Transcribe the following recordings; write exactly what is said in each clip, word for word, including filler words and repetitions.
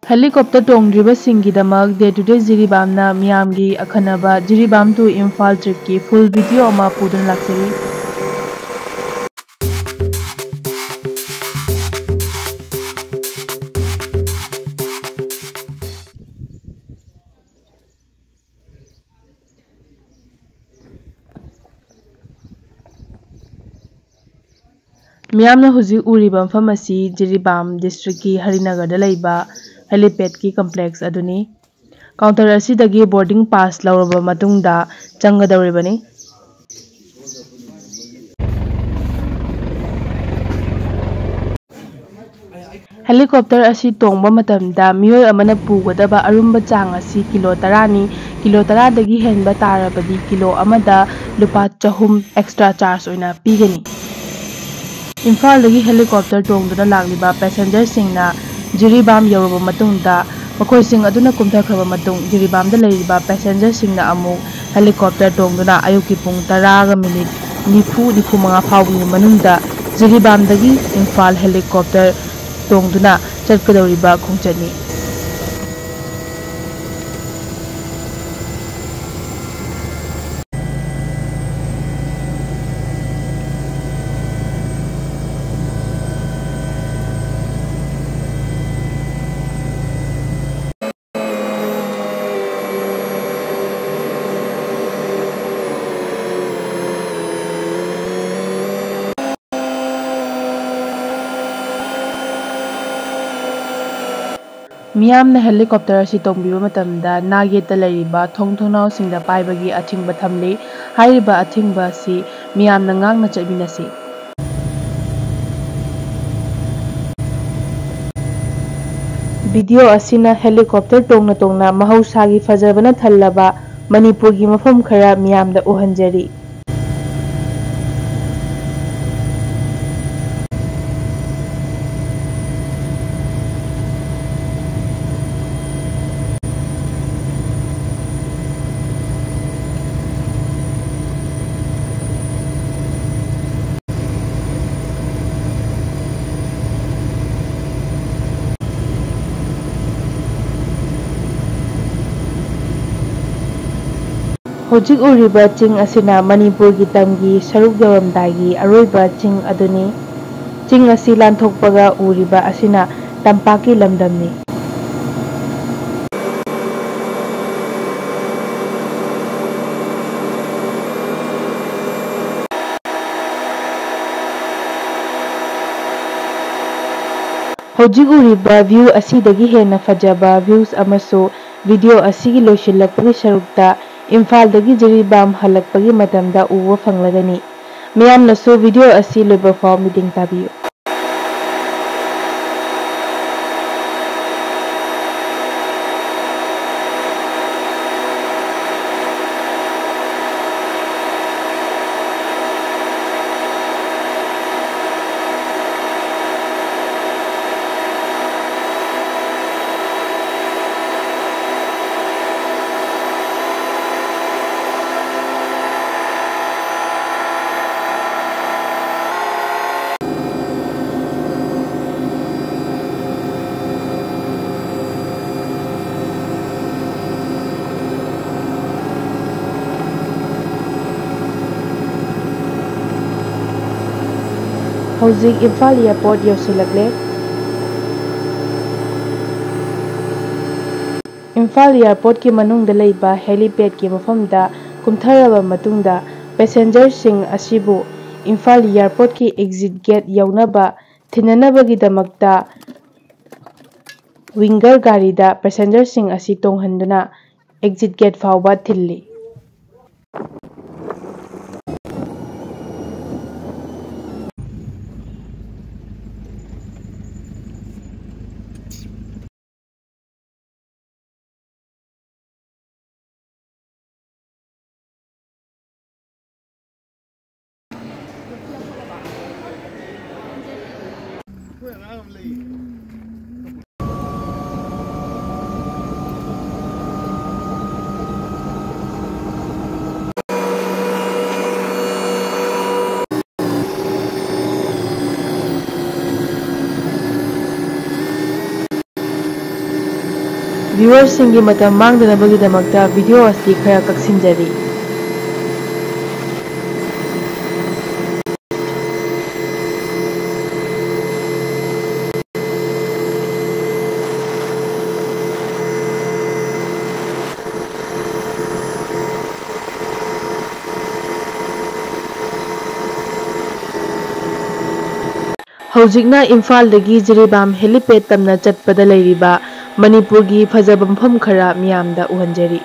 Helicopter ꯇꯣꯡꯗ꯭ꯔꯤꯕꯁꯤꯡꯒꯤꯗꯃꯛ Day Today ꯖꯤꯔꯤꯕꯥꯝꯅ ꯃꯤꯌꯥꯝꯒꯤ ꯑꯈꯟꯅꯕ Jiribam to Imphal tripꯀꯤ full video ꯑꯃ ꯄꯨꯗꯨꯅ ꯂꯥꯛꯆꯔꯤ꯫ ꯃꯤꯌꯥꯝꯅ ꯍꯧꯖꯤꯛ ꯎꯔꯤꯕ ꯃꯐꯝ ꯑꯁꯤ ꯖꯤꯔꯤꯕꯥꯝ districtꯀꯤ ꯍꯔꯤꯅꯒꯔꯗ ꯂꯩꯕ helipadꯀꯤ complex ꯑꯗꯨꯅꯤ꯫ Counter ꯑꯁꯤꯗꯒꯤ boarding pass ꯂꯧꯔꯕ ꯃꯇꯨꯡꯗ ꯆꯪꯒꯗꯧꯔꯤꯕꯅꯤ꯫ Helicopter ꯑꯁꯤ ꯇꯣꯡꯕ ꯃꯇꯝꯗ ꯃꯤꯑꯣꯏ ꯑꯃꯅ ꯄꯨꯒꯗꯕ ꯑꯔꯨꯝꯕ ꯆꯥꯡ ꯑꯁꯤ ꯀꯤꯂꯣ ꯇꯔꯥꯅꯤ꯫ ꯀꯤꯂꯣ ꯇꯔꯥꯗꯒꯤ ꯍꯦꯟꯕ ꯇꯥꯔꯕꯗꯤ ꯀꯤꯂꯣ ꯑꯃꯗ ꯂꯨꯄꯥ ꯆꯍꯨꯝ extra charge ꯑꯣꯏꯅ ꯄꯤꯒꯅꯤ꯫ ꯏꯝꯐꯥꯜꯗꯒꯤ helicopter ꯇꯣꯡꯗꯨꯅ ꯂꯥꯛꯂꯤꯕ passengerꯁꯤꯡꯅ ꯖꯤꯔꯤꯕꯥꯝ ꯌꯧꯔꯕ ꯃꯇꯨꯡꯗ, ꯃꯈꯣꯏꯁꯤꯡ ꯑꯗꯨꯅ ꯀꯨꯝꯊꯈ꯭ꯔꯕ ꯃꯇꯨꯡ, ꯖꯤꯔꯤꯕꯥꯝꯗ ꯂꯩꯔꯤꯕ passengerꯁꯤꯡꯅ ꯑꯃꯨꯛ helicopter ꯇꯣꯡꯗꯨꯅ ꯑꯌꯨꯛꯀꯤ ꯄꯨꯡ ꯇꯔꯥꯒ minute ꯅꯤꯐꯨ, ꯅꯤꯐꯨ ꯃꯉꯥ ꯐꯥꯎꯕꯒꯤ ꯃꯅꯨꯡꯗ ꯖꯤꯔꯤꯕꯥꯝꯗꯒꯤ ꯏꯝꯐꯥꯜ helicopter ꯇꯣꯡꯗꯨꯅ ꯆꯠꯀꯗꯧꯔꯤꯕ ꯈꯣꯡꯆꯠꯅꯤ꯫ ꯃꯤꯌꯥꯝꯅ helicopter ꯑꯁꯤ ꯇꯣꯡꯕꯤꯕ ꯃꯇꯝꯗ ꯅꯥꯛ ꯌꯦꯠꯇ ꯂꯩꯔꯤꯕ ꯊꯣꯡ ꯊꯣꯡꯅꯥꯎꯁꯤꯡꯗ ꯄꯥꯏꯕꯒꯤ ꯑꯊꯤꯡꯕ ꯊꯝꯂꯤ꯫ ꯍꯥꯏꯔꯤꯕ ꯑꯊꯤꯡꯕ ꯑꯁꯤ ꯃꯤꯌꯥꯝꯅ ꯉꯥꯛꯅ ꯆꯠꯃꯤꯟꯅꯁꯤ꯫ Video ꯑꯁꯤꯅ helicopter ꯇꯣꯡꯅ ꯇꯣꯡꯅ ꯃꯍꯧꯁꯥꯒꯤ ꯐꯖꯕꯅ ꯊꯜꯂꯕ ꯃꯅꯤꯄꯨꯔꯒꯤ ꯃꯐꯝ ꯈꯔ ꯃꯤꯌꯥꯝꯗ ꯎꯍꯟꯖꯔꯤ꯫ ꯍꯧꯖꯤꯛ ꯎꯔꯤꯕ ꯆꯤꯡ ꯑꯁꯤꯅ ꯃꯅꯤꯄꯨꯔꯒꯤ ꯇꯝꯒꯤ ꯁꯔꯨꯛ ꯌꯧꯔꯝꯗꯥꯏꯒꯤ ꯑꯔꯣꯏꯕ ꯆꯤꯡ ꯑꯗꯨꯅꯤ꯫ ꯆꯤꯡ ꯑꯁꯤ ꯂꯥꯟꯊꯣꯛꯄꯒ ꯎꯔꯤꯕ ꯑꯁꯤꯅ ꯇꯝꯄꯥꯛꯀꯤ ꯂꯝꯗꯝꯅꯤ꯫ ꯍꯧꯖꯤꯛ ꯎꯔꯤꯕ view ꯑꯁꯤꯗꯒꯤ ꯍꯦꯟꯅ ꯐꯖꯕ views ꯑꯃꯁꯨ video ꯑꯁꯤꯒꯤ ꯂꯣꯏꯁꯤꯜꯂꯛꯄꯒꯤ ꯁꯔꯨꯛꯇ ꯏꯝꯐꯥꯜꯗꯒꯤ ꯖꯤꯔꯤꯕꯥꯝ ꯍꯜꯂꯛꯄꯒꯤ ꯃꯇꯝꯗ ꯎꯕ ꯐꯪꯂꯒꯅꯤ꯫ ꯃꯌꯥꯝꯅꯁꯨ video ꯑꯁꯤ ꯂꯣꯏꯕ ꯐꯥꯎ ꯃꯤꯠꯌꯦꯡ ꯇꯥꯕꯤꯌꯨ꯫ ꯍꯧꯖꯤꯛ ꯏꯝꯐꯥꯜ airport ꯌꯧꯁꯤꯜꯂꯛꯂꯦ꯫ ꯏꯝꯐꯥꯜ airportꯀꯤ ꯃꯅꯨꯡꯗ ꯂꯩꯕ helipadꯀꯤ ꯃꯐꯝꯗ ꯀꯨꯝꯊꯔꯕ ꯃꯇꯨꯡꯗ, passengerꯁꯤꯡ ꯑꯁꯤꯕꯨ ꯏꯝꯐꯥꯜ airportꯀꯤ exit gate ꯌꯧꯅꯕ ꯊꯤꯟꯅꯅꯕꯒꯤꯗꯃꯛꯇ winger ꯒꯥꯔꯤꯗ passengerꯁꯤꯡ ꯑꯁꯤ ꯇꯣꯡꯍꯟꯗꯨꯅ exit gate ꯐꯥꯎꯕ ꯊꯤꯜꯂꯤ꯫ Viewersꯁꯤꯡꯒꯤ ꯃꯇꯝ ꯃꯥꯡꯗꯅꯕꯒꯤꯗꯃꯛꯇ video ꯑꯁꯤ ꯈꯔ ꯀꯛꯁꯤꯟꯖꯔꯤ꯫ ꯍꯧꯖꯤꯛꯅ ꯏꯝꯐꯥꯜꯗꯒꯤ ꯖꯤꯔꯤꯕꯥꯝ helipad ꯇꯝꯅ ꯆꯠꯄꯗ ꯂꯩꯔꯤꯕ ꯃꯅꯤꯄꯨꯔꯒꯤ ꯐꯖꯕ ꯃꯐꯝ ꯈꯔ ꯃꯤꯌꯥꯝꯗ ꯎꯍꯟꯖꯔꯤ꯫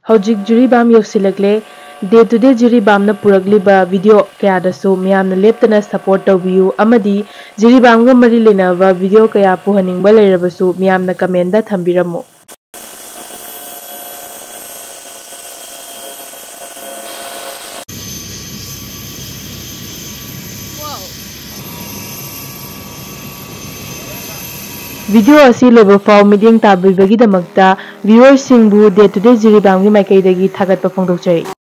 ꯍꯧꯖꯤꯛ ꯖꯤꯔꯤꯕꯥꯝ ꯌꯧꯁꯤꯜꯂꯛꯂꯦ꯫ Day to Day ꯖꯤꯔꯤꯕꯥꯝꯅ ꯄꯨꯔꯛꯂꯤꯕ video ꯀꯌꯥꯗꯁꯨ ꯃꯤꯌꯥꯝꯅ ꯂꯦꯞꯇꯅ support ꯇꯧꯕꯤꯌꯨ ꯑꯃꯗꯤ ꯖꯤꯔꯤꯕꯥꯝꯒ ꯃꯔꯤ ꯂꯩꯅꯕ video ꯀꯌꯥ ꯄꯨꯍꯟꯅꯤꯡꯕ ꯂꯩꯔꯕꯁꯨ ꯃꯤꯌꯥꯝꯅ comment ꯊꯝꯕꯤꯔꯝꯃꯨ꯫ Video ꯑꯁꯤ ꯂꯣꯏꯕ ꯐꯥꯎ ꯃꯤꯠꯌꯦꯡ ꯇꯥꯕꯤꯕꯒꯤꯗꯃꯛꯇ viewerꯁꯤꯡꯕꯨ Day to Day ꯖꯤꯔꯤꯕꯥꯝꯒꯤ ꯃꯥꯏꯀꯩꯗꯒꯤ ꯊꯥꯒꯠꯄ ꯐꯣꯡꯗꯣꯛꯆꯔꯤ꯫